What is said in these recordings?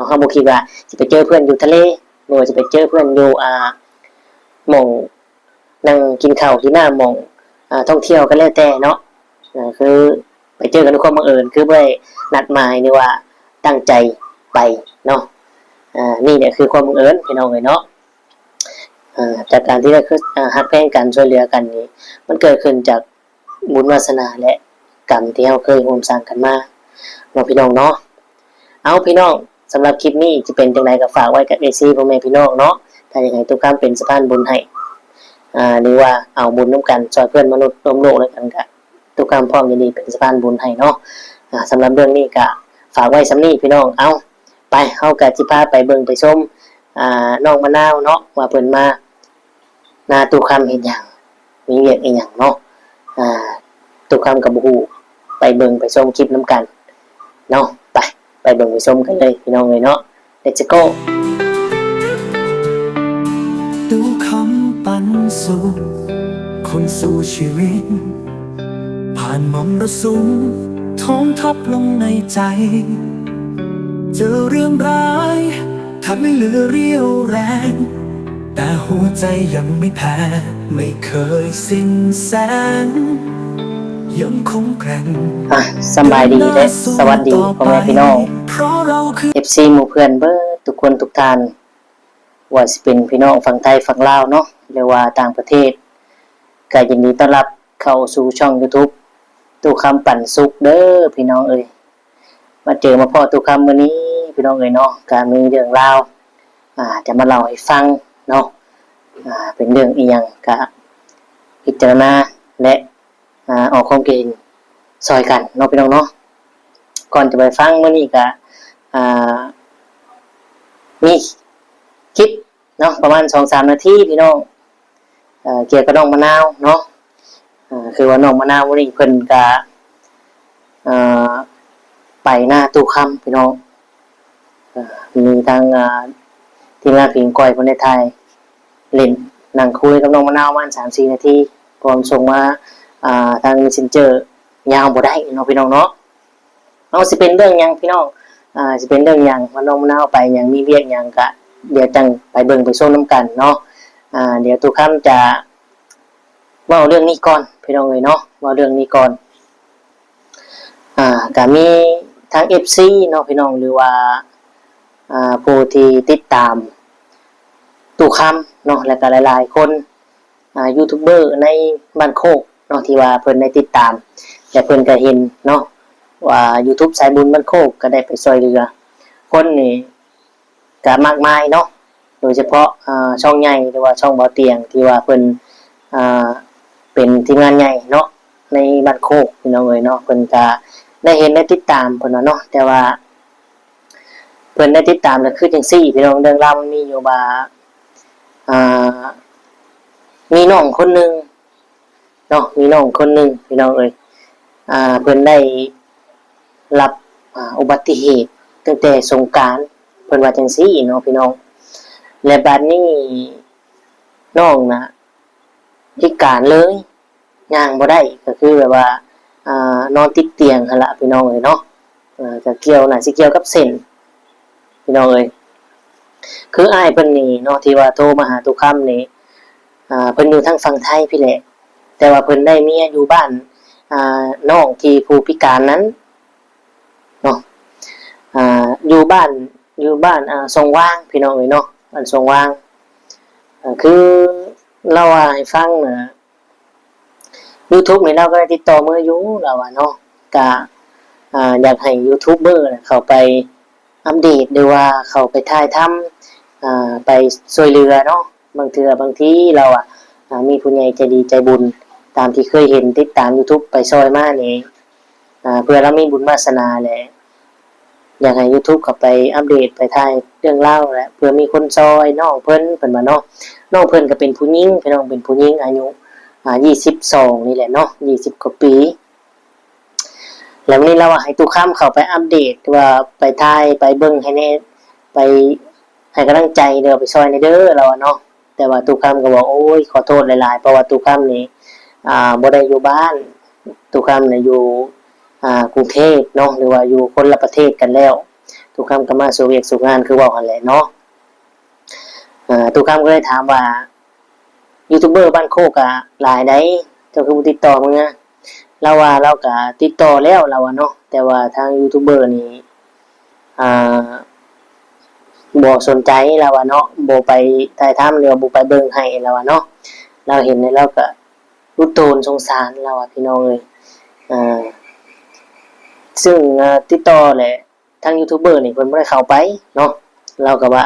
ເຮົາບໍ່ຄິດວ່າຊິໄປເຈີເພື່ອນຢູ່ທະເລ ຫຼືວ່າຊິໄປເຈີເພື່ອນຢູ່ ອ່າ ໝ່ອງນັ່ງກິນເຂົ້າກິນນ້ຳ ໝ່ອງ ອ່າ ທ່ອງທ່ຽວກໍແລ້ວແຕ່ເນາະ. ອ່າ ຄືໄປເຈີກັນດ້ວຍຄວາມບັງເອີນ ຄືບໍ່ໄດ້ນັດໝາຍ ຫຼືວ່າຕັ້ງໃຈໄປເນາະ. ອ່າ ນີ້ແຫຼະຄືຄວາມບັງເອີນພີ່ນ້ອງເອີຍເນາະ. ອ່າ ຈາກການທີ່ໄດ້ ອ່າ ຮັກແພງກັນ ຊ່ວຍເຫຼືອກັນນີ້ ມັນເກີດຂຶ້ນຈາກບຸນວາສະໜາ ແລະ ກຳທີ່ເຮົາເຄີຍຮ່ວມສ້າງກັນມາເນາະ ພີ່ນ້ອງເນາະ. ເອົາ ພີ່ນ້ອງ ສຳລັບຄລິບນີ້ຈະເປັນຈັ່ງໃດກໍຝາກໄວ້ກັບເອັຟຊີພໍ່ແມ່ພີ່ນ້ອງເນາະ. ຖ້າຢາກໃຫ້ຕຸຄຳເປັນສະພານບຸນໃຫ້ ອ່າ ຫຼືວ່າເອົາບຸນນຳກັນ ຊ່ອຍເພື່ອນມະນຸດຮ່ວມໂລກນຳກັນ ກະຕຸຄຳພ້ອມຍິນດີເປັນສະພານບຸນໃຫ້ເນາະ. ອ່າ ສຳລັບເລື່ອງນີ້ກະຝາກໄວ້ສ່ຳນີ້ພີ່ນ້ອງ. ເອົາ ໄປ ເຮົາກະຊິພາໄປເບິ່ງໄປຊົມ ອ່າ ນ້ອງມະນາວເນາະ ວ່າເພິ່ນມາ ນາຕຸຄຳເຮັດຫຍັງ ມີວຽກອີ່ຫຍັງເນາະ. ອ່າ ຕຸຄຳກໍບໍ່ຮູ້ ໄປເບິ່ງໄປຊົມຄລິບນຳກັນເນາະ. ໄປ ໄປເບິ່ງໄປຊົມກັນເລີຍພີ່ນ້ອງເອີຍເນາະ. Let's go. ຕຸຄຳປັນສຸກຄົນສູ້ຊີວິດ ຜ່ານມໍລະສຸມ ທ້ອງທັບລົງໃນໃຈ ເຈີເລື່ອງຮ້າຍ ແທບໄມ່ເຫຼືອຣຽວແຮງ ແຕ່ຫົວໃຈຍັງໄມ່ແພ້ ໄມ່ເຄີຍສິ້ນແສງ ຍັງຄົງແກວ່ງ. ອ່ະ ສະບາຍດີ ແລະ ສະຫວັດດີພໍ່ແມ່ພີ່ນ້ອງ ເອັຟຊີ ໝູ່ເພື່ອນເບິດທຸກຄົນທຸກທ່ານ ວ່າຊິເປັນພີ່ນ້ອງຝັ່ງໄທຝັ່ງລາວເນາະ ຫຼືວ່າຕ່າງປະເທດ ກໍຍິນດີຕ້ອນຮັບເຂົ້າສູ່ຊ່ອງຢູທູບຕຸຄຳປັນສຸກເດີພີ່ນ້ອງເອີຍ. ມາເຈີມາພໍ້ຕຸຄຳມື້ນີ້ພີ່ນ້ອງເອີຍເນາະ ກະມີເລື່ອງລາວ ອ່າ ຈະມາເລົ່າໃຫ້ຟັງເນາະ. ອ່າ ເປັນເລື່ອງອີ່ຫຍັງກະພິຈາລະນາ ແລະ ອ່າ ອອກຄວາມຄິດເຫັນຊ່ອຍກັນເນາະ ພີ່ນ້ອງເນາະ. ກ່ອນຈະໄປຟັງ ມື້ນີ້ກະ ອ່າ ມີຄລິບເນາະ ປະມານສອງສາມນາທີພີ່ນ້ອງ ເອີ ກ່ຽວກັບນ້ອງມະນາວເນາະ. ເອີ ຄືວ່ານ້ອງມະນາວມື້ນີ້ເພິ່ນກະ ເອີ ໄປນາຕຸຄຳພີ່ນ້ອງ. ເອີ ມີທັງ ອ່າ ທີມງານຜີງກ້ອຍເພິ່ນໄດ້ຖ່າຍເຫຼັ້ນ ນັ່ງຄຸຍກັບນ້ອງມະນາວປະມານສາມສີ່ນາທີ ເພາະວ່າສົ່ງມາ ອ່າ ທາງເມສເຊັນເຈີ ຍາວບໍ່ໄດ້ເນາະ ພີ່ນ້ອງເນາະ. ເອົາ ຊິເປັນເລື່ອງຫຍັງພີ່ນ້ອງ ອ່າ ຊິເປັນເລື່ອງຫຍັງ ວ່ານ້ອງມະນາວໄປຫຍັງ ມີວຽກຫຍັງ ກະດຽວຈັ່ງໄປເບິ່ງໄປຊົມນຳກັນເນາະ. ອ່າ ດຽວຕຸຄຳຈະເວົ້າເລື່ອງນີ້ກ່ອນພີ່ນ້ອງເອີຍເນາະ ເວົ້າເລື່ອງນີ້ກ່ອນ. ອ່າ ກະມີທາງເອັຟຊີເນາະ ພີ່ນ້ອງ ຫຼືວ່າ ອ່າ ຜູ້ທີ່ຕິດຕາມຕຸຄຳເນາະ ແລະ ກະຫຼາຍໆຄົນ ອ່າ ຢູທູບເບີໃນບ້ານໂຄກເນາະ ທີ່ວ່າເພິ່ນໄດ້ຕິດຕາມ ແລະ ເພິ່ນກະເຫັນເນາະ ວ່າຢູທູບສາຍບຸນບ້ານໂຄກກະໄດ້ໄປຊ່ອຍເຫຼືອຄົນນີ້ກະມາກມາຍເນາະ. ໂດຍສະເພາະ ອ່າ ຊ່ອງໃຫຍ່ ຫຼືວ່າຊ່ອງເບົາຕຽງ ທີ່ວ່າເພິ່ນ ອ່າ ເປັນທີມງານໃຫຍ່ເນາະ ໃນບ້ານໂຄກພີ່ນ້ອງເອີຍເນາະ ເພິ່ນກະໄດ້ເຫັນໄດ້ຕິດຕາມເພິ່ນວ່າເນາະ. ແຕ່ວ່າ ເພິ່ນໄດ້ຕິດຕາມ ກໍຄືຈັ່ງຊີ້ພີ່ນ້ອງ ເລື່ອງລາວມັນມີຢູ່ວ່າ ອ່າ ມີນ້ອງຄົນໜຶ່ງເນາະ ມີນ້ອງຄົນໜຶ່ງພີ່ນ້ອງເອີຍ ອ່າ ເພິ່ນໄດ້ຮັບ ອ່າ ອຸບັດຕິເຫດຕັ້ງແຕ່ສົງການ ເພິ່ນວ່າຈັ່ງຊີ້ເນາະ ພີ່ນ້ອງ. ແລະ ບາດນີ້ນ້ອງນະພິການເລີຍ ຍ່າງບໍ່ໄດ້ ກໍຄືແບບວ່າ ອ່າ ນອນຕິດຕຽງຫັ້ນລະພີ່ນ້ອງເອີຍເນາະ. ເອີ ກໍກ່ຽວ ໜ້າຊິກ່ຽວກັບເສັ້ນພີ່ນ້ອງເອີຍ. ຄືອ້າຍເພິ່ນນີ້ເນາະ ທີ່ວ່າໂທມາຫາຕຸຄຳນີ້ ອ່າ ເພິ່ນຢູ່ທາງຝັ່ງໄທພີ້ແຫຼະ ແຕ່ວ່າເພິ່ນໄດ້ເມຍຢູ່ບ້ານ ອ່າ ນ້ອງທີ່ຜູ້ພິການນັ້ນເນາະ ອ່າ ຢູ່ບ້ານ ຢູ່ບ້ານ ອ່າ ຊ່ອງຫວ່າງ ພີ່ນ້ອງເອີຍເນາະ ບ້ານຊ່ອງຫວ່າງ. ເອີ ຄືລາວວ່າໃຫ້ຟັງນະ ຢູທູບນີ້ລາວກໍໄດ້ຕິດຕໍ່ເມືອຢູ່ ລາວວ່າເນາະ ກະ ອ່າ ຢາກໃຫ້ຢູທູບເບີນະເຂົ້າໄປອັບເດດ ຫຼືວ່າເຂົ້າໄປຖ່າຍທຳ ອ່າ ໄປຊ່ວຍເຫຼືອເນາະ. ບາງເທື່ອບາງທີລາວອະ ອ່າ ມີຜູ້ໃຫຍ່ໃຈດີໃຈບຸນ ຕາມທີ່ເຄີຍເຫັນຕິດຕາມຢູທູບໄປຊ່ອຍມານີ້ ອ່າ ເພື່ອລາວມີບຸນວາສະໜາແຫຼະ ຢາກໃຫ້ຢູທູບເຂົ້າໄປອັບເດດ ໄປຖ່າຍເລື່ອງລາວແຫຼະ ເພື່ອມີຄົນຊ່ອຍນ້ອງເພິ່ນ ເພິ່ນວ່າເນາະ. ນ້ອງເພິ່ນກໍເປັນຜູ້ຍິງ ພີ່ນ້ອງ ເປັນຜູ້ຍິງອາຍຸ ອ່າ ຊາວສອງນີ້ແຫຼະເນາະ ຊາວກວ່າປີ. ແລ້ວມື້ນີ້ລາວວ່າໃຫ້ຕຸຄຳເຂົ້າໄປອັບເດດ ວ່າໄປຖ່າຍ ໄປເບິ່ງໃຫ້ແດ່ ໄປໃຫ້ກຳລັງໃຈເດີ ໄປຊ່ອຍແດ່ເດີ ລາວວ່າເນາະ. ແຕ່ວ່າຕຸຄຳກໍບອກ ໂອ້ຍ ຂໍໂທດຫຼາຍໆ ເພາະວ່າຕຸຄຳນີ້ ອ່າ ບໍ່ໄດ້ຢູ່ບ້ານ ຕຸຄຳນະຢູ່ ອ່າ ກຸງເທບເນາະ ຫຼືວ່າຢູ່ຄົນລະປະເທດກັນແລ້ວ. ຕຸ ຕຸຄຳກໍມາສູ່ວຽກສູ່ງານຄືເວົ້າຫັ້ນແຫຼະເນາະ. ເອີ ຕຸຄຳກໍເລີຍຖາມວ່າ ຢູທູບເບີບ້ານໂຄກກະຫຼາຍໃດ໋ ເຈົ້າຄືບໍ່ຕິດຕໍ່ມາ? ລາວວ່າລາວກະຕິດຕໍ່ແລ້ວ ລາວວ່າເນາະ ແຕ່ວ່າທາງຢູທູບເບີນີ້ ອ່າ ບໍ່ສົນໃຈ ລາວວ່າເນາະ ບໍ່ໄປຖ່າຍທຳ ຫຼືວ່າບໍ່ໄປເບິ່ງໃຫ້ ລາວວ່າເນາະ. ລາວເຫັນແລ້ວລາວກະລຸດໂຕນສົງສານ ລາວວ່າ ພີ່ນ້ອງເອີຍ. ເອີ ຊຶ່ງ ເອີ ຕິດຕໍ່ແຫຼະ ທາງຢູທູບເບີນີ້ເພິ່ນບໍ່ໄດ້ເຂົ້າໄປເນາະ ລາວກໍວ່າ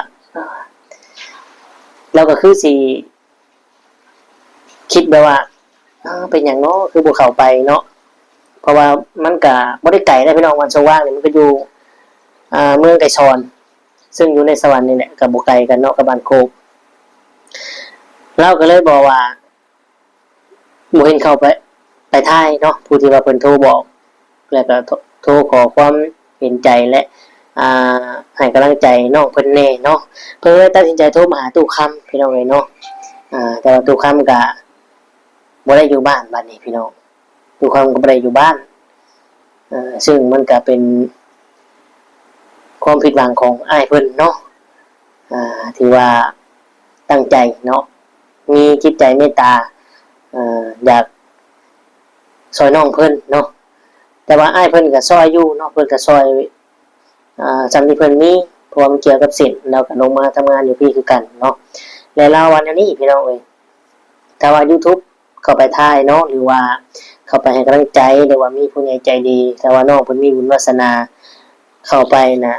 ລາວກໍຄືຊິຄິດແບບວ່າ ເປັນຫຍັງເນາະ ຄືບໍ່ເຂົ້າໄປເນາະ ເພາະວ່າມັນກະບໍ່ໄດ້ໄກນະພີ່ນ້ອງ ວັນສະຫວ່າງນີ້ມັນກໍຢູ່ ອ່າ ເມືອງໄກສອນ ຊຶ່ງຢູ່ໃນສະຫວັນນີ້ແຫຼະ ກໍບໍ່ໄກກັນເນາະກັບບ້ານໂຄກ. ລາວກໍເລີຍບອກວ່າ ບໍ່ເຫັນເຂົ້າໄປ ໄປຖ່າຍເນາະ ຜູ້ທີ່ວ່າເພິ່ນໂທບອກ ແລ້ວກໍໂທ ໂທຂໍຄວາມເຫັນໃຈ ແລະ ອ່າ ໃຫ້ກຳລັງໃຈນ້ອງເພິ່ນແດ່ເນາະ. ເພິ່ນເລີຍຕັດສິນໃຈໂທມາຫາຕູ້ຄຳ ພີ່ນ້ອງເອີຍເນາະ. ອ່າ ແຕ່ວ່າຕູ້ຄຳກະບໍ່ໄດ້ຢູ່ບ້ານບາດນີ້ພີ່ນ້ອງ ຕູ້ຄຳກໍບໍ່ໄດ້ຢູ່ບ້ານ ເຊິ່ງມັນກະເປັນຄວາມຜິດຫວັງຂອງອ້າຍເພິ່ນເນາະ ທີ່ວ່າຕັ້ງໃຈເນາະ ມີຈິດໃຈເມດຕາ ຢາກຊ່ອຍນ້ອງເພິ່ນເນາະ. ແຕ່ວ່າອ້າຍເພິ່ນກະຊ່ອຍຢູ່ເນາະ ເພິ່ນກະຊ່ອຍ ອ່າ ສ່ຳທີ່ເພິ່ນມີ ເພາະວ່າມັນກ່ຽວກັບເສັ້ນ ລາວກໍລົງມາທຳງານຢູ່ພີ້ຄືກັນເນາະ. ແລະ ລາວວ່າແນວນີ້ພີ່ນ້ອງເອີຍ ຖ້າວ່າຢູທູບເຂົ້າໄປຖ່າຍເນາະ ຫຼືວ່າເຂົ້າໄປໃຫ້ກຳລັງໃຈ ຫຼືວ່າມີຜູ້ໃຫຍ່ໃຈດີ ຖ້າວ່ານ້ອງເພິ່ນມີບຸນວາສະໜາເຂົ້າໄປນະ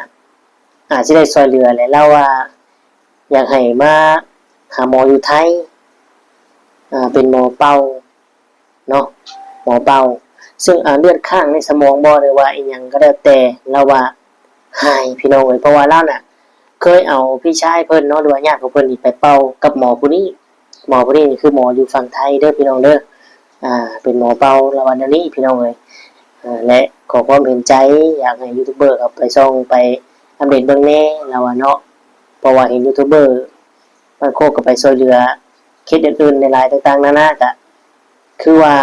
ອາດຊິໄດ້ຊ່ວຍເຫຼືອແຫຼະ. ລາວວ່າຢາກໃຫ້ມາຫາໝໍຢູ່ໄທ ເປັນໝໍເປົ່າ ເນາະ ໝໍເປົ່າ ຊຶ່ງ ເລືອດຄ້າງໃນສະໝອງບໍ ຫຼືວ່າອີ່ຫຍັງກໍແລ້ວແຕ່ ລາວວ່າຫາຍພີ່ນ້ອງເອີຍ. ເພາະວ່າລາວນະເຄີຍເອົາພີ່ຊາຍເພິ່ນເນາະ ຫຼືວ່າຍາດຂອງເພິ່ນນີ້ໄປເປົ່າກັບໝໍຜູ້ນີ້ ໝໍຜູ້ນີ້ນີ້ຄືໝໍຢູ່ຝັ່ງໄທເດີພີ່ນ້ອງເດີ ເປັນໝໍເປົ່າ ລາວວ່າແນວນີ້ພີ່ນ້ອງເອີຍ. ແລະ ຂໍຄວາມເຫັນໃຈ ຢາກໃຫ້ຢູທູບເບີເຂົ້າໄປສ່ອງໄປອັບເດດເບິ່ງແດ່ ລາວວ່າເນາະ ເພາະວ່າເຫັນຢູທູບເບີ ບາງຄົນກໍໄປຊ່ວຍເຫຼືອເຂດອື່ນໆຫຼາຍໆຕ່າງໆນານາ ກະຄືວ່າ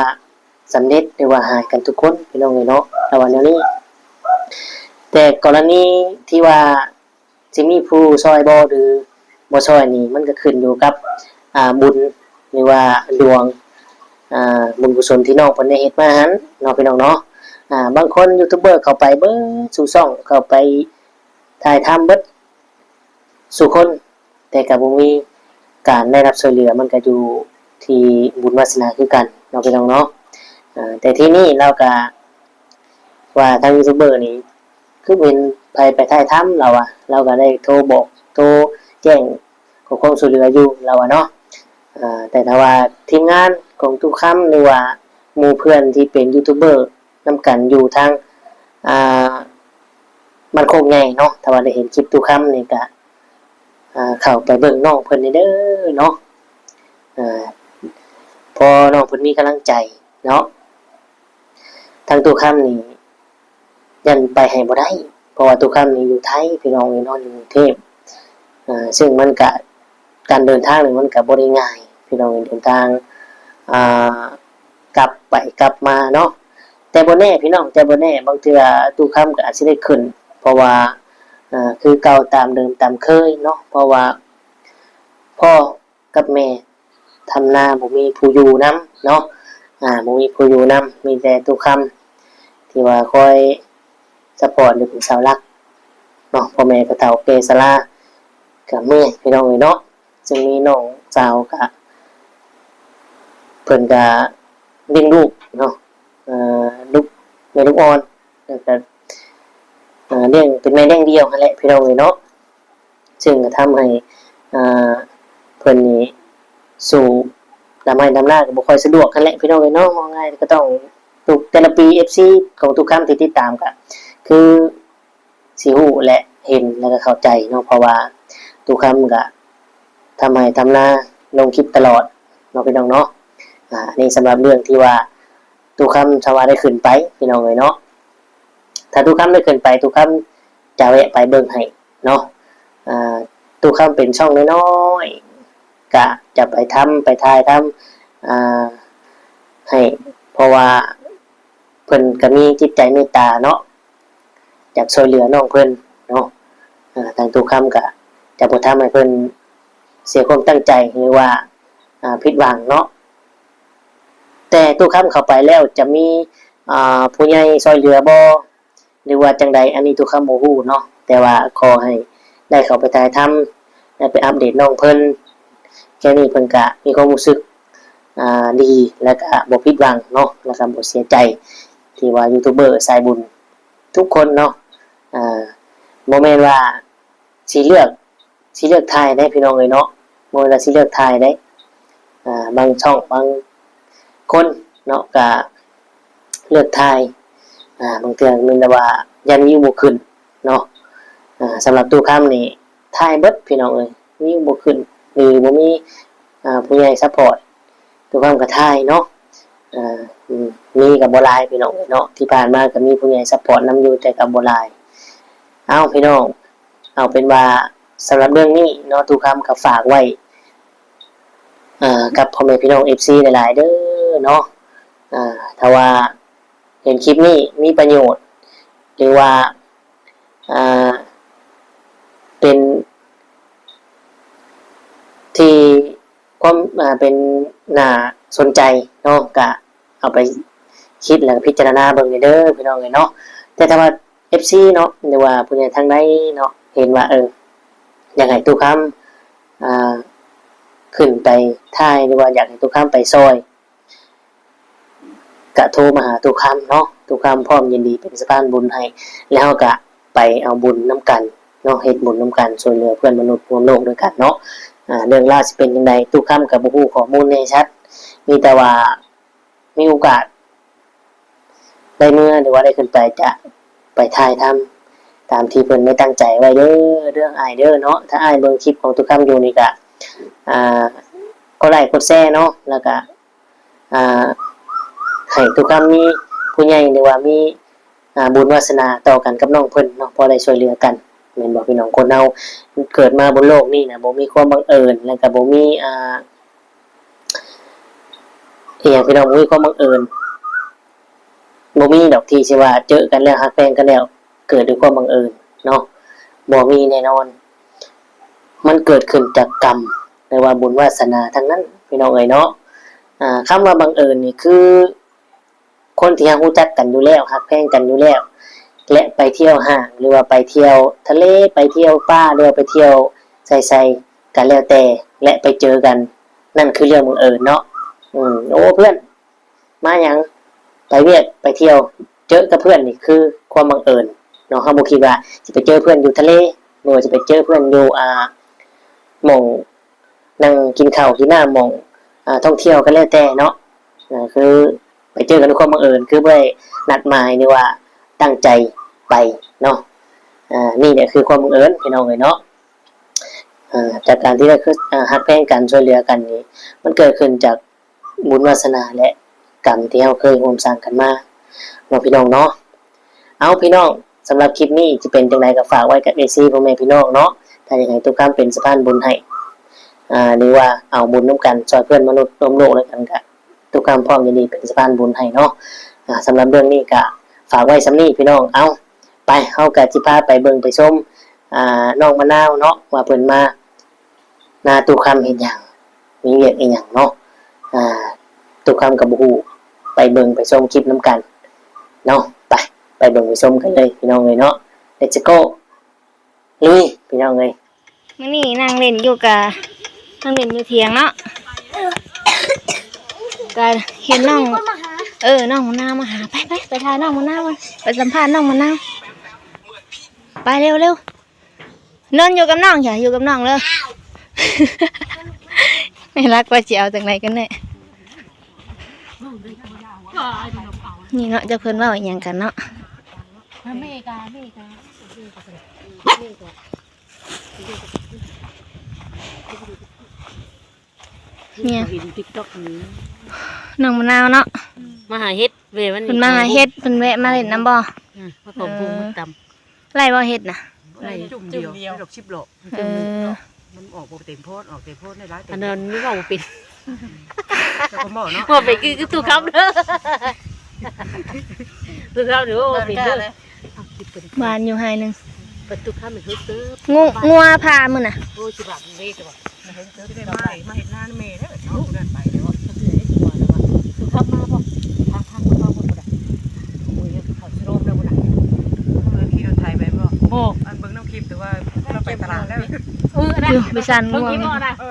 ສຳເລັດ ຫຼືວ່າຫາຍກັນທຸກຄົນພີ່ນ້ອງເອີຍເນາະ ລາວວ່າແນວນີ້. ແຕ່ກໍລະນີທີ່ວ່າຊິມີຜູ້ຊ່ອຍບໍ່ ຫຼືບໍ່ຊ່ອຍນີ້ ມັນກໍຂຶ້ນຢູ່ກັບ ອ່າ ບຸນ ຫຼືວ່າດວງ ອ່າ ບຸນກຸສົນທີ່ນ້ອງເພິ່ນໄດ້ເຮັດມາຫັ້ນເນາະ ພີ່ນ້ອງເນາະ. ອ່າ ບາງຄົນຢູທູບເບີເຂົ້າໄປເບິດສູ່ຊ່ອງ ເຂົ້າໄປຖ່າຍທຳເບິດສູ່ຄົນ ແຕ່ກໍບໍ່ມີການໄດ້ຮັບຊ່ວຍເຫຼືອ ມັນກໍຢູ່ທີ່ບຸນວາສະໜາຄືກັນເນາະ ພີ່ນ້ອງເນາະ. ເອີ ແຕ່ທີ່ນີ້ລາວກໍວ່າທາງຢູທູບເບີນີ້ ຄືບໍ່ເຫັນໃຜໄປຖ່າຍທຳ ລາວວ່າ ລາວກໍໄດ້ໂທບອກ ໂທແຈ້ງຂໍຄວາມຊ່ວຍເຫຼືອຢູ່ ລາວວ່າເນາະ. ເອີ ແຕ່ຖ້າວ່າທີມງານຂອງຕູ້ຄຳ ຫຼືວ່າໝູ່ເພື່ອນທີ່ເປັນຢູທູບເບີນຳກັນຢູ່ທາງ ອ່າ ບ້ານໂຄກໃຫຍ່ເນາະ ຖ້າວ່າໄດ້ເຫັນຄລິບຕູ້ຄຳນີ້ກະ ອ່າ ເຂົ້າໄປເບິ່ງນ້ອງເພິ່ນແດ່ເດີເນາະ ເອີ ເພາະນ້ອງເພິ່ນມີກຳລັງໃຈເນາະ. ທາງຕູ້ຄຳນີ້ຢ້ານໄປໃຫ້ບໍ່ໄດ້ ເພາະວ່າຕູ້ຄຳນີ້ຢູ່ໄທພີ່ນ້ອງເອີຍເນາະ ຢູ່ກຸງເທບ ເຊິ່ງມັນກະ ການເດີນທາງນີ້ມັນກະບໍ່ໄດ້ງ່າຍພີ່ນ້ອງເອີຍ ເດີນທາງ ອ່າ ກັບໄປກັບມາເນາະ. ແຕ່ບໍ່ແນ່ພີ່ນ້ອງ ແຕ່ບໍ່ແນ່ ບາງເທື່ອຕູ້ຄຳກໍອາດຊິໄດ້ຂຶ້ນ ເພາະວ່າ ເອີ ຄືເກົ່າຕາມເດີມຕາມເຄີຍເນາະ ເພາະວ່າພໍ່ກັບແມ່ທຳນາບໍ່ມີຜູ້ຢູ່ນຳເນາະ ອ່າ ບໍ່ມີຜູ້ຢູ່ນຳ ມີແຕ່ຕູ້ຄຳທີ່ວ່າຄອຍຊັບພອດ ຫຼືເປັນເສົາຫຼັກເນາະ. ພໍ່ແມ່ກໍເຖົ້າແກ່ຊະລາ ກໍເມື່ອຍພີ່ນ້ອງເອີຍເນາະ. ຊຶ່ງມີນ້ອງສາວກະ ເພິ່ນກະລ້ຽງລູກເນາະ ເອີ ລູກ ແມ່ລູກອ່ອນ ແລ້ວກະ ເອີ ລ້ຽງ ເປັນແມ່ລ້ຽງດ່ຽວຫັ້ນແຫຼະພີ່ນ້ອງເອີຍເນາະ. ຊຶ່ງກະທຳໃຫ້ ເອີ ເພິ່ນນີ້ສູ້ດຳໄຮ່ດຳນາກໍບໍ່ຄ່ອຍສະດວກຫັ້ນແຫຼະພີ່ນ້ອງເອີຍເນາະ. ເວົ້າງ່າຍກໍຕ້ອງ ທຸກ ແຕ່ລະປີ ເອັຟຊີ ຂອງຕູ້ຄຳທີ່ຕິດຕາມກະຄື ຊິຮູ້ ແລະ ເຫັນ ແລະ ກໍເຂົ້າໃຈເນາະ ເພາະວ່າຕູ້ຄຳກະທຳໄຮ່ທຳນາ ລົງຄລິບຕະຫຼອດເນາະ ພີ່ນ້ອງເນາະ. ອາ ອັນນີ້ສຳລັບເລື່ອງທີ່ວ່າຕູ້ຄຳ ຖ້າວ່າໄດ້ຂຶ້ນໄປ ພີ່ນ້ອງເອີຍເນາະ ຖ້າຕູ້ຄຳໄດ້ຂຶ້ນໄປ ຕູ້ຄຳຈະແວະໄປເບິ່ງໃຫ້ເນາະ. ອາ ຕູ້ຄຳເປັນຊ່ອງນ້ອຍໆ ກະຈະໄປທຳ ໄປຖ່າຍທຳ ອາ ໃຫ້ ເພາະວ່າເພິ່ນກະມີຈິດໃຈເມດຕາເນາະ ຢາກຊ່ວຍເຫຼືອນ້ອງເພິ່ນເນາະ. ອ່າ ທາງຕູ້ຄຳກໍຈະບໍ່ທຳໃຫ້ເພິ່ນເສຍຄວາມຕັ້ງໃຈ ຫຼືວ່າ ອ່າ ຜິດຫວັງເນາະ. ແຕ່ຕູ້ຄຳເຂົ້າໄປແລ້ວຈະມີ ອ່າ ຜູ້ໃຫຍ່ຊ່ອຍເຫຼືອບໍ່ ຫຼືວ່າຈັ່ງໃດ ອັນນີ້ຕູ້ຄຳບໍ່ຮູ້ເນາະ, ແຕ່ວ່າຂໍໃຫ້ໄດ້ເຂົ້າໄປຖ່າຍທຳ ແລະ ໄປອັບເດດນ້ອງເພິ່ນ ແຄ່ນີ້ເພິ່ນກະມີຄວາມຮູ້ສຶກ ອ່າ ດີ ແລະກະບໍ່ຜິດຫວັງເນາະ ແລະກະບໍ່ເສຍໃຈ ທີ່ວ່າຢູທູບເບີສາຍບຸນທຸກຄົນເນາະ ອ່າ ບໍ່ແມ່ນວ່າຊິເລືອກ ຊິເລືອກຖ່າຍເດ້ພີ່ນ້ອງເອີຍເນາະ, ບໍ່ແມ່ນວ່າຊິເລືອກຖ່າຍເດ້. ອ່າ ບາງຊ່ອງບາງຄົນເນາະ ກະເລືອກຖ່າຍ ອ່າ ບາງເທື່ອແມ່ນແຕ່ວ່າຢ້ານວິວບໍ່ຂຶ້ນເນາະ. ອ່າ ສຳລັບຕູ້ຄຳນີ້ຖ່າຍເບິດພີ່ນ້ອງເອີຍ, ວິວບໍ່ຂຶ້ນ ຫຼືບໍ່ມີ ອ່າ ຜູ້ໃຫຍ່ຊັບພອດ ຕູ້ຄຳກໍຖ່າຍເນາະ. ອ່າ ມີກໍບໍ່ຫຼາຍພີ່ນ້ອງເອີຍເນາະ, ທີ່ຜ່ານມາກໍມີຜູ້ໃຫຍ່ຊັບພອດນຳຢູ່ ແຕ່ກໍບໍ່ຫຼາຍ. ເອົ້າ ພີ່ນ້ອງ ເອົາເປັນວ່າສຳລັບເລື່ອງນີ້ເນາະ ຕູ້ຄຳກໍຝາກໄວ້ ອ່າ ກັບພໍ່ແມ່ພີ່ນ້ອງເອັຟຊີຫຼາຍໆເດີເນາະ. ອ່າ ຖ້າວ່າເຫັນຄລິບນີ້ມີປະໂຫຍດ ຫຼືວ່າ ອ່າ ເປັນທີ່ຄວາມ ອ່າ ເປັນໜ້າສົນໃຈເນາະ ກະເອົາໄປຄິດ ແລ້ວກໍພິຈາລະນາເບິ່ງແດ່ເດີພີ່ນ້ອງເອີຍເນາະ. ແຕ່ຖ້າວ່າ ເອັຟຊີເນາະ ຫຼືວ່າຜູ້ໃຫຍ່ທາງໃດເນາະ ເຫັນວ່າ ເອີ ຢາກໃຫ້ຕູ້ຄຳ ອ່າ ຂຶ້ນໄປຖ່າຍ ຫຼືວ່າຢາກໃຫ້ຕູ້ຄຳໄປຊ່ອຍ ກະໂທມາຫາຕູ້ຄຳເນາະ, ຕູ້ຄຳພ້ອມຍິນດີເປັນສະພານບຸນໃຫ້ ແລ້ວເຮົາກະໄປເອົາບຸນນຳກັນເນາະ, ເຮັດບຸນນຳກັນ ຊ່ວຍເຫຼືອເພື່ອນມະນຸດຮ່ວມໂລກດ້ວຍກັນເນາະ. ອ່າ ເລື່ອງລາວຊິເປັນຈັ່ງໃດ ຕູ້ຄຳກະບໍ່ຮູ້ຂໍ້ມູນແນ່ຊັດ, ມີແຕ່ວ່າມີໂອກາດ ໄດ້ເມືອ ຫຼືວ່າໄດ້ຂຶ້ນໄປ ຈະໄປຖ່າຍທຳຕາມທີ່ເພິ່ນໄດ້ຕັ້ງໃຈໄວ້ເດີ ເດີອ້າຍເດີເນາະ. ຖ້າອ້າຍເບິ່ງຄລິບຂອງຕູ້ຄຳຢູ່ນີ້ກະ ອ່າ ກົດໄລກົດແຊເນາະ ແລ້ວກະ ອ່າ ໃຫ້ຕູ້ຄຳມີຜູ້ໃຫຍ່ ຫຼືວ່າມີ ອ່າ ບຸນວາສະໜາຕໍ່ກັນກັບນ້ອງເພິ່ນເນາະ, ພໍໄດ້ຊ່ວຍເຫຼືອກັນ ແມ່ນບໍ່ພີ່ນ້ອງ? ຄົນເຮົາເກີດມາບົນໂລກນີ້ນະ ບໍ່ມີຄວາມບັງເອີນ ແລ້ວກະບໍ່ມີ ອ່າ ອີ່ຫຍັງພີ່ນ້ອງ ບໍ່ມີຄວາມບັງເອີນ, ບໍ່ມີດອກທີ່ຊິວ່າເຈີກັນແລ້ວ ຮັກແພງກັນແລ້ວ ເກີດດ້ວຍຄວາມບັງເອີນເນາະ, ບໍ່ມີແນ່ນອນ. ມັນເກີດຂຶ້ນຈາກກຳ ຫຼືວ່າບຸນວາສະໜາທັງນັ້ນ ພີ່ນ້ອງເອີຍເນາະ. ອ່າ ຄຳວ່າບັງເອີນນີ້ຄື ຄົນທີ່ເຮົາຮູ້ຈັກກັນຢູ່ແລ້ວ ຮັກແພງກັນຢູ່ແລ້ວ ແລະ ໄປທ່ຽວຫ້າງ ຫຼືວ່າໄປທ່ຽວທະເລ ໄປທ່ຽວປ່າ ຫຼືວ່າໄປທ່ຽວໃສໆກໍແລ້ວແຕ່ ແລະ ໄປເຈີກັນ ນັ້ນຄືເລື່ອງບັງເອີນເນາະ. ອືມ ໂອ້ ເພື່ອນມາຫຍັງ? ໄປວຽກ ໄປທ່ຽວ ເຈີກັບເພື່ອນນີ້ຄືຄວາມບັງເອີນເນາະ. ເຮົາບໍ່ຄິດວ່າຊິໄປເຈີເພື່ອນຢູ່ທະເລ ຫຼືວ່າຊິໄປເຈີເພື່ອນຢູ່ ອ່າ ໝ່ອງ ນັ່ງກິນເຂົ້າກິນນ້ຳໝ່ອງ ອ່າ ທ່ອງທ່ຽວກໍແລ້ວແຕ່ເນາະ, ອ່າ ຄືໄປເຈີກັນດ້ວຍຄວາມບັງເອີນ ຄືບໍ່ໄດ້ນັດໝາຍ ຫຼືວ່າຕັ້ງໃຈໄປເນາະ. ອ່າ ນີ້ແຫຼະຄືຄວາມບັງເອີນ ພີ່ນ້ອງເອີຍເນາະ. ອ່າ ຈາກການທີ່ໄດ້ ອ່າ ຮັກແພງກັນ ຊ່ວຍເຫຼືອກັນນີ້ ມັນເກີດຂຶ້ນຈາກ ບຸນວາສະໜາ ແລະ ກຳທີ່ເຮົາເຄີຍຮ່ວມສ້າງກັນມາເນາະ ພີ່ນ້ອງເນາະ. ເອົາ ພີ່ນ້ອງ ສຳລັບຄລິບນີ້ຈະເປັນຈັ່ງໃດກໍຝາກໄວ້ກັບເອັຟຊີພໍ່ແມ່ພີ່ນ້ອງເນາະ. ຖ້າຢາກໃຫ້ຕຸກຄຳເປັນສະພານບຸນໃຫ້ ອ່າ ຫຼືວ່າເອົາບຸນນຳກັນ ຊ່ອຍເພື່ອນມະນຸດຮ່ວມໂລກນຳກັນ ກະຕຸກຄຳພ້ອມຍິນດີເປັນສະພານບຸນໃຫ້ເນາະ. ອ່າ ສຳລັບເລື່ອງນີ້ກະຝາກໄວ້ສ່ຳນີ້ ພີ່ນ້ອງ. ເອົາ ໄປ ເຮົາກະຊິພາໄປເບິ່ງໄປຊົມ ອ່າ ນ້ອງມະນາວເນາະ ວ່າເພິ່ນມາ ນາຕູ້ຄຳເຮັດຫຍັງ ມີວຽກອີ່ຫຍັງເນາະ. ອ່າ ຕູ້ຄຳກໍບໍ່ຮູ້ ໄປເບິ່ງໄປຊົມຄລິບນຳກັນເນາະ. ໄປ ໄປເບິ່ງໄປຊົມກັນເລີຍ ພີ່ນ້ອງເອີຍເນາະ. Let's go ລຸຍ ພີ່ນ້ອງເອີຍ. ມື້ນີ້ນັ່ງຫຼິ້ນຢູ່ກະ ນັ່ງຫຼິ້ນຢູ່ຖຽງເນາະ ກະເຫັນນ້ອງ ເອີ ນ້ອງມະນາວມາຫາ. ໄປ ໄປ ໄປຖ່າຍນ້ອງມະນາວ ໄປສຳພາດນ້ອງມະນາວ. ໄປເລັວໆ. ນອນຢູ່ກັບນ້ອງ ຢ່າຢູ່ກັບນ້ອງເດີ. ແມ່ລັກວ່າຊິເອົາຈັ່ງໃດກັນແນ່. ນີ້ເນາະ ຈັກເພິ່ນເວົ້າອີ່ຫຍັງກັນເນາະ. ນີ້ ເຫັນ TikTok ນີ້ ນ້ອງມະນາວເນາະ ມາຫາເຫັດເວີຍ ມັນ ເພິ່ນມາຫາເຫັດ ເພິ່ນແວະມາຫຼິ້ນນຳບໍ່? ອືມ ມາຂອບຄຸນ ເອີ ມາຕຳ ໄລ່ບໍ່ເຫັດນະ? ໄລ່ຈຸ່ມດຽວ ຈຸ່ມດຽວ ດອກສິບດອກ. ເອີ ມັນອອກບໍ່ເຕັມໂພດ ອອກເຕັມໂພດໄດ້ຫຼາຍເຕັມ. ອັນນັ້ນມັນອອກບໍ່ເປັນ ແຕ່ກໍເໝາະເນາະ ບໍ່ເປັນຄື ຄືຕູ້ຄຳເດີ ຕູ້ຄຳເດີ ບໍ່ເປັນເດີ. ຫວານຢູ່ໄຮ່ໜຶ່ງ ປະຕູຂ້າມໄປເຮີເຕີບ ງ- ງົວພາມື້ນະ. ໂອ້ຍ ຊິບາດເວກວ່າມາເຮີເຕີບ ໄດ້ມາ ມາເຮັດນານແມ່ເດີ. ເອົາ ເດີນໄປເດີ ຄືຄັບມາບໍ່? ທາງ ທາງເຂົາບໍ່ໄດ້. ໂອ້ຍ ເຂົາຊິລົມແລ້ວບໍ່ໄດ້. ເອີ ຂີ່ລົດໄຖໄປບໍ່? ບໍ່ ອັນເບິ່ງນຳຄລິບ ແຕ່ວ່າເຮົາໄປຕະຫຼາດແລ້ວ. ເອີ ອັນນັ້ນ ຢູ່ໄປຊານງົວ ເບິ່ງຄລິບບໍ່ນະ? ເອີ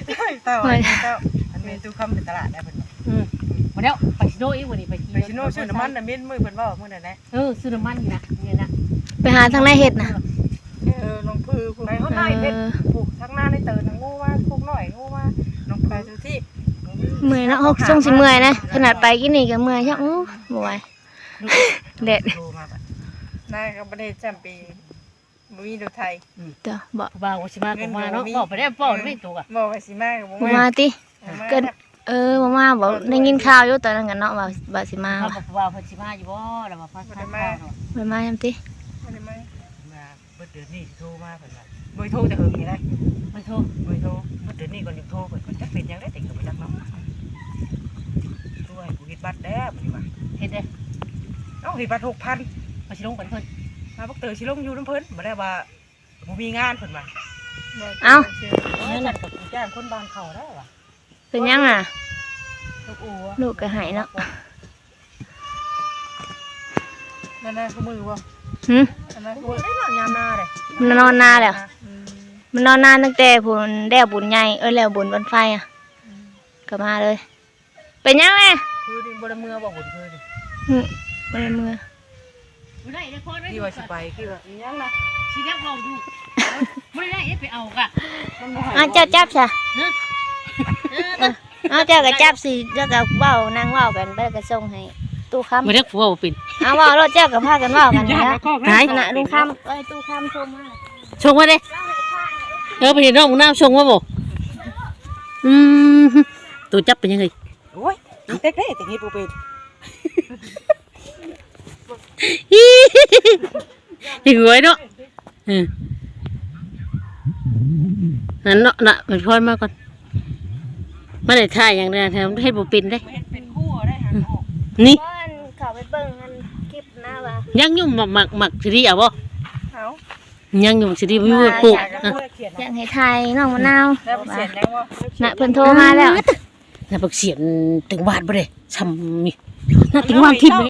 ເຈົ້າ ເຈົ້າ ອັນແມ່ຕູ້ຄຳໄປຕະຫຼາດໄດ້ເພິ່ນ. ອືມ ບໍ່ແລ້ວ ໄປຊິໂນອີກມື້ນີ້ ໄປ ໄປຊິໂນຊື້ນ້ຳມັນນະ ເມັນມື້ເພິ່ນເວົ້າມື້ນັ້ນແຫຼະ. ເອີ ຊື້ນ້ຳມັນນີ້ນະ ນີ້ນະ ໄປຫາທາງໃນເຮັດນະ. ເອີ ໜອງຜືພຸ້ນ ໄປຮອດໃນເຮັດ ເອີ ຜູກທາງໜ້າໃນເຕີນ ງູມາ ພວກນ້ອຍງູມາ ໜອງຜື ໄປສູ່ທີ່. ເມື່ອຍເນາະ ເຮົາຊົງຊິເມື່ອຍນະ ຂະໜາດໄປກິນນີ້ກໍເມື່ອຍຊ້ຳ. ໂອ້ ບໍ່ໄຫວ ແດດ ໂທມາບັດ ນາກໍບໍ່ໄດ້ຈຳເປັນ ບໍ່ມີລົດໄຖ. ອືມ ເຈົ້າ ບໍ່ ຜູ້ບ່າວວ່າຊິມາກໍມາເນາະ ເວົ້າໄປແລ້ວ ເວົ້າໄປໂຕກະ ເວົ້າວ່າຊິມາກໍບໍ່ມາ ບໍ່ມາຕິ. ເອີ ບໍ່ມາ ເອີ ບໍ່ມາບໍ່ ໄດ້ຍິນຂ່າວຢູ່ຕອນນັ້ນກັນເນາະ ວ່າ ວ່າຊິມາ ວ່າ ວ່າເພິ່ນຊິມາຢູ່ບໍ່ ແລ້ວວ່າຟັງຂ່າວເນາະ ບໍ່ມານຳຕິ. ບໍ່ໄດ້ມາ ມາເບິດເດືອນນີ້ຊິໂທມາເພິ່ນວ່າ ບໍ່ໂທແຕ່ເຫິງນີ້ນະ ບໍ່ໂທ ບໍ່ໂທ ເບິດເດືອນນີ້ກ່ອນຈຶ່ງໂທເພິ່ນ ຈັກເປັນຫຍັງໄດ້ ແຕ່ກໍບໍ່ຈັກເນາະ. ໂທໃຫ້ຜູ້ເຮັດບັດແດ່ ເພິ່ນວ່າ ເຮັດເດ້. ເອົ້າ ເຮັດບັດຫົກພັນ ວ່າຊິລົງກັນເພິ່ນ ວ່າບັກເຕີຊິລົງຢູ່ນຳເພິ່ນ ບໍ່ໄດ້ວ່າ ບໍ່ມີງານເພິ່ນວ່າ. ເອົ້າ ເອີ ສັນກັບຜູ້ຈ້າງຄົນບ້ານເຂົາໄດ້ວ່າ. ເປັນຫຍັງນະ? ລູກກໍໃຫ້ເນາະ. ນັ້ນນະ ຄືມືບໍ່? ຫື? ນັ້ນນະ ຄືມື ໄດ້ນອນຍາມນາເດ້ ມັນນອນນາແລ້ວ. ອືມ ມັນນອນນາຕັ້ງແຕ່ພຸ້ນ ແລ້ວບຸນໃຫຍ່ ເອີ ແລ້ວບຸນບັ້ງໄຟອະ. ອືມ ກໍມາເລີຍ. ເປັນຫຍັງແມ່? ຄືນີ້ບໍ່ໄດ້ເມືອບໍ່ບຸນຄືນີ້? ອືມ ບໍ່ໄດ້ເມືອ. ທີ່ວ່າຊິໄປ ທີ່ວ່າອີຫຍັງນະ ຊິໄດ້ເວົ້າຢູ່ ບໍ່ໄດ້ໄດ້ໄປເອົາກະ ມັນບໍ່ໃຫ້. ອ້າວ ເຈົ້າຈັບຊະ. ຮະ? ເອີ ເອີ ເອົາ ເຈົ້າກໍຈັບຊິ ແລ້ວກໍເວົ້າ ນັ່ງເວົ້າກັນໄປ ແລ້ວກໍສົ່ງໃຫ້ຕູ້ຄຳ. ບໍ່ໄດ້ ເວົ້າບໍ່ເປັນ. ເອົາ ເວົ້າໂລດ ເຈົ້າກໍພາກັນເວົ້າກັນນະ. ຕາຍ ອັນນະ ລຸງຄຳ ເອີ ຕູ້ຄຳສົ່ງມາ ສົ່ງມາເດ້. ເອີ ໄປເຫັນນ້ອງນ້ຳສົ່ງມາບໍ່? ອືມ ໂຕຈັບເປັນຫຍັງເອີຍ? ໂອ້ຍ ເຕັກເດ້ ແຕ່ເຮັດບໍ່ເປັນ. ເດັກນ້ອຍເນາະ. ເອີ ນັ້ນເນາະ ນະ ເປັນພອນມາກ່ອນ. ມາໄດ້ຖ່າຍຫຍັງເດ້ ເຮັດບໍ່ເປັນເດ້. ເປັນຄູ່ເອົາໄດ້ຫາອອກ ນີ້ ເຂົາໄປເບິ່ງອັນຄລິບນະວ່າ ຍັງຫຍຸ້ມໝາກ ໝາກ ໝາກຊີຣີເອົາບໍ່? ເອົາ ຍັງຫຍຸ້ມຊີຣີບໍ່ມີຜູ້ປູກ. ຢາກໃຫ້ຖ່າຍນ້ອງມະນາວ ນະ ເພິ່ນໂທມາແລ້ວ. ນະ ບັກສຽນເຕັງບາດບໍ່ເດ້ ຊ່ຳນີ້ ນະ ເຕັງບາດທິ່ມ.